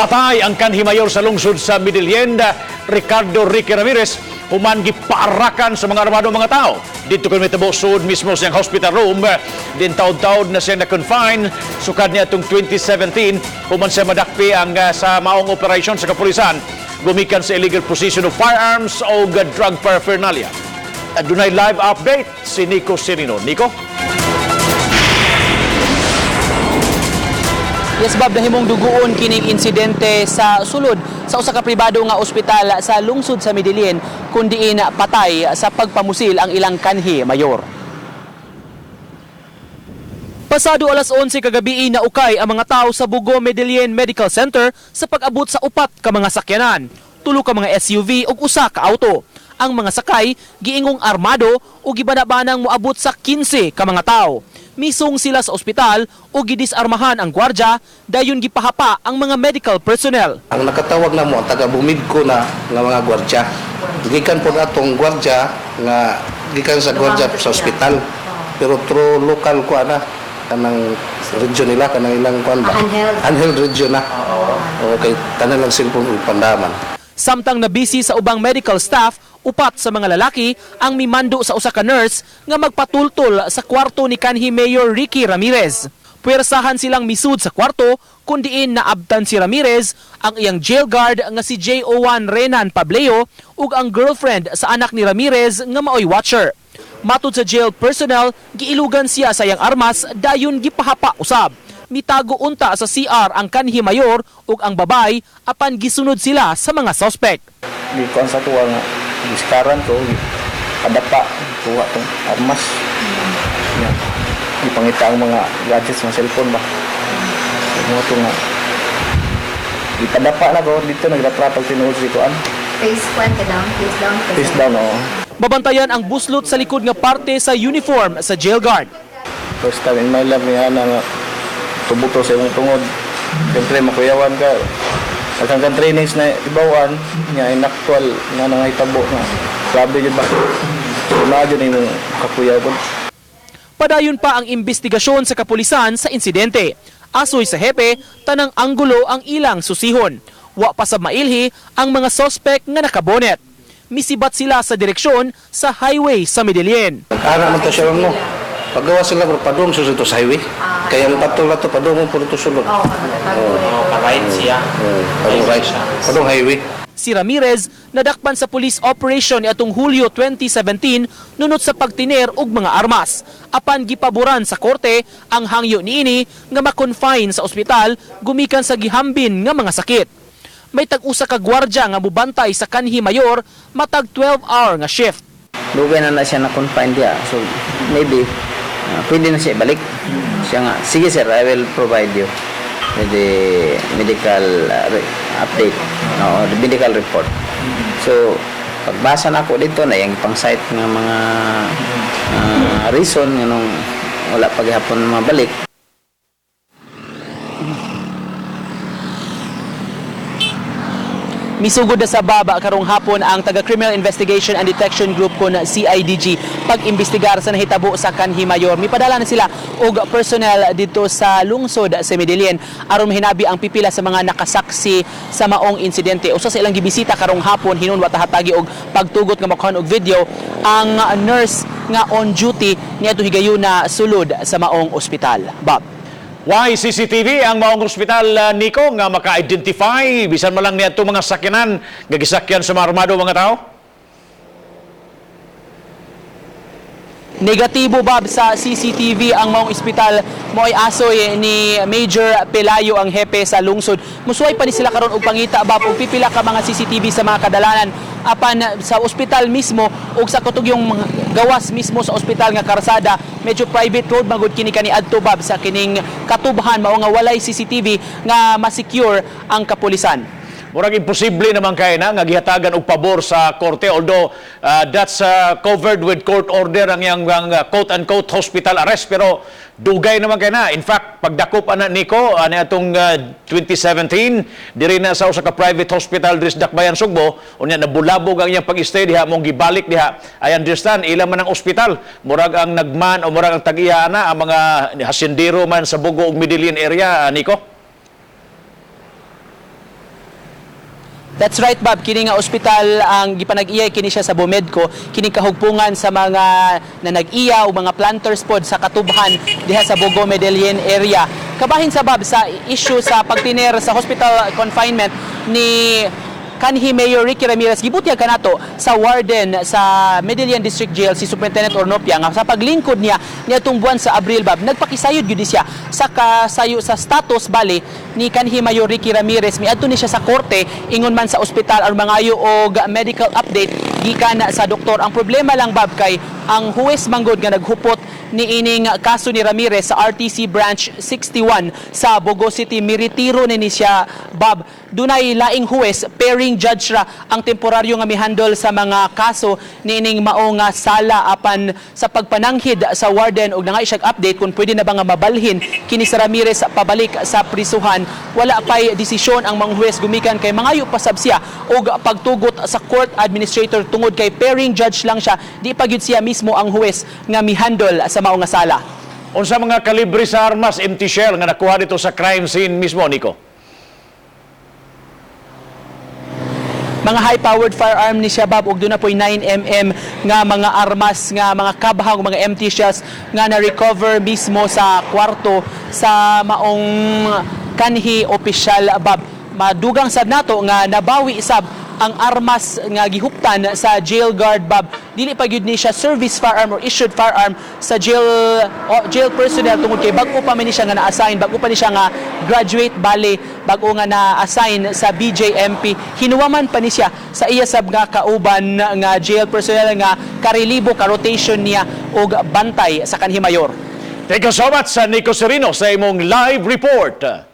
Patay ang kanhi mayor sa lungsod sa Medellin, Ricardo Ricky Ramirez, human gipaarakan sa mga armado mga tao. Didto kay mitabo sud mismo siyang hospital room, din taod-taod na siya na-confine sukad niya itong 2017, human siya madakpi ang sa maong operasyon sa kapulisan gumikan sa illegal possession of firearms o drug paraphernalia. Dunay live update si Nico Serino. Nico? Yes, Bob, nahimong duguon kining insidente sa sulod sa usa ka pribado nga ospital sa lungsod sa Medellin kun diin patay sa pagpamusil ang ilang kanhi mayor. Pasado alas 11 kagabi, naukay ang mga tao sa Bugo Medellin Medical Center sa pag-abot sa upat ka mga sakyanan, tulo ka mga SUV ug usa ka auto. Ang mga sakay giingong armado ug gibanabanang moabot sa 15 ka mga tao. Misong sila sa ospital ug gidisarmahan ang gwardya, dayon gipahapa ang mga medical personnel. Ang nakatawag na mo ang taga Bumidco na nga mga gwardya. Gikan po atong gwardya nga gikan sa gwardya sa ospital. Pero through local ko ana kanang region nila, kanang ilang kuan ba? Handheld. Handheld region na. Okay, tanan lang cellphone ug pandaman. Samtang nabisi sa ubang medical staff, upat sa mga lalaki ang mimando sa usa ka nurse nga magpatultol sa kwarto ni kanhi Mayor Ricky Ramirez. Puwersahan silang misud sa kwarto kun diin naabtan si Ramirez, ang iyang jail guard nga si JO1 Renan Pableo ug ang girlfriend sa anak ni Ramirez nga maoy watcher. Matud sa jail personnel, giilugan siya sa iyang armas, dayon gipahapa usab. Mitago unta sa CR ang kanhi mayor ug ang babay, apan gisunod sila sa mga suspect. Di kuan sa tuwa nga giskaran ko, padapa, kuha tong armas nya, gipangita ang mga gadgets, mga cellphone ba mo to nga gipadapa na ko dito, nagratratag tinuod si kuan. Face one ka down, face down. Face down, oo. Babantayan ang buslot sa likod nga parte sa uniform sa jail guard. First time in my life niya na nga tubuto sa imong tungod. Siyempre makuyawan ka. Daghan kang trainings na ibawan niya, in actual nga nangahitabo nga grabe jud ba. So naa jud imong kakuyaw pud. Padayon pa ang investigasyon sa kapulisan sa insidente. Asoy sa hepe, tanang anggulo ang ilang susihon. Wa pa sa mailhi ang mga sospek nga nakabonet. Misibat sila sa direksyon sa highway sa Medellin. Ana man to siya no. Paggawa sila bro, padung sa dito sa highway. Kaya ang patol na to, padung mo puro to sulod. Oo, oh, Pa-right siya. Padung right, padung highway. Si Ramirez nadakpan sa police operation niadtong Hulyo 2017 nunot sa pagtiner og mga armas. Apan gipaboran sa korte ang hangyo niini nga ma-confine sa ospital gumikan sa gihambin nga mga sakit. May tag-usa ka gwardya nga mobantay sa kanhi mayor matag 12-hour nga shift. Dugay na na siya na-confine diya. So, maybe, pwede na siya ibalik. Siya nga, "Sige sir, I will provide you with the medical update, no, the medical report." So, pagbasa na ako dito na yung pang-cite nga mga reason nganong wala paghapon mabalik. Misugod na sa baba karong hapon ang taga Criminal Investigation and Detection Group kon CIDG pag-imbestigar sa nahitabo sa kanhi mayor. Mipadala na sila og personnel dito sa lungsod sa Medellin aron mahinabi ang pipila sa mga nakasaksi sa maong insidente. Usa sa ilang gibisita karong hapon, hinun wa tahatagi og pagtugot nga makuha og video ang nurse nga on duty niadto higayuna sulod sa maong ospital. Bob. Why CCTV ang maong ospital, Nico, nga maka-identify bisan man lang niadto mga sakyanan nga gisakyan sa mga armado mga tao? Negatibo, Bob, sa CCTV ang maong ospital, mo'y asoy ni Major Pelayo, ang hepe sa lungsod. Musuway pa ni sila karon og pangita, Bob, og pipila ka mga CCTV sa mga kadalanan, apan sa ospital mismo ug sa kutugyong mga gawas mismo sa ospital nga karsada, medyo private road magud kini kaniadto, Bob, sa kining katubhan, mao nga walay CCTV nga ma-secure ang kapulisan. Murag imposible naman kay na nga gihatagan og pabor sa korte, although that's covered with court order ang iyang quote unquote hospital arrest, pero dugay naman kay na. In fact, pagdakop ana, Nico, ani atong 2017 diri na sa usa ka private hospital diri sa Dakbayan Sugbo, unya nabulabog ang iyang pag-stay diha, mong gibalik diha. I understand ila man ang ospital, murag ang nagman o murag ang tag-iya ana ang mga hasyendero man sa Bugo ug Medellin area, Nico. That's right, Bob. Kini nga ospital ang gipanag-iya kini siya sa Bomedco, kini kahugpungan sa mga nanag-iya o mga planters pod sa katubhan diha sa Bogo Medellin area. Kabahin sa, Bob, sa issue sa pagtiner sa hospital confinement ni kanhi Mayor Ricky Ramirez, gibutyag kanato sa warden sa Medellin District Jail, si Superintendent Ornopia, nga sa paglingkod niya niadtong buwan sa Abril, Bob, nagpakisayod gyud siya sa kasayo sa status bali ni kanhi Mayor Ricky Ramirez. Miadto ni siya sa korte ingon man sa ospital aron mangayo og medical update gikan sa doktor. Ang problema lang, Bob, kay ang huwes manggod nga naghupot niining kaso ni Ramirez sa RTC Branch 61 sa Bogo City, miretiro ni siya, Bob. Dunay laing huwes, pairing judge ra ang temporaryo nga mihandle sa mga kaso niining mao nga sala, apan sa pagpananghid sa warden og nangay siya update kung pwede na ba nga mabalhin kini sa Ramirez pabalik sa prisuhan, wala pay desisyon ang mga huwes gumikan kay mangayo pasab siya og pagtugot sa court administrator tungod kay pairing judge lang siya, di pa gyud siya mismo ang huwes nga mihandle sa mao nga sala. Unsa mga kalibre sa armas, empty shell nga nakuha dito sa crime scene mismo, Nico? Mga high-powered firearm ni siya, Bob, ug duna po'y 9 mm nga mga armas nga mga kabhang, mga empty shells nga na-recover mismo sa kwarto sa maong kanhi opisyal, Bob. Madugang sad nato nga nabawi sab ang armas nga gihuptan sa jail guard, Bob. Dili pa gyud ni siya service firearm or issued firearm sa jail o jail personnel tungod kay bag-o pa man ni siya nga na-assign, bag-o pa ni siya nga graduate bale, bag-o nga na-assign sa BJMP. Hinuwaman pa ni siya sa iya sab nga kauban nga jail personnel nga karelibo, ka-rotation niya og bantay sa kanhi mayor. Thank you so much sa Nico Serino sa imong live report.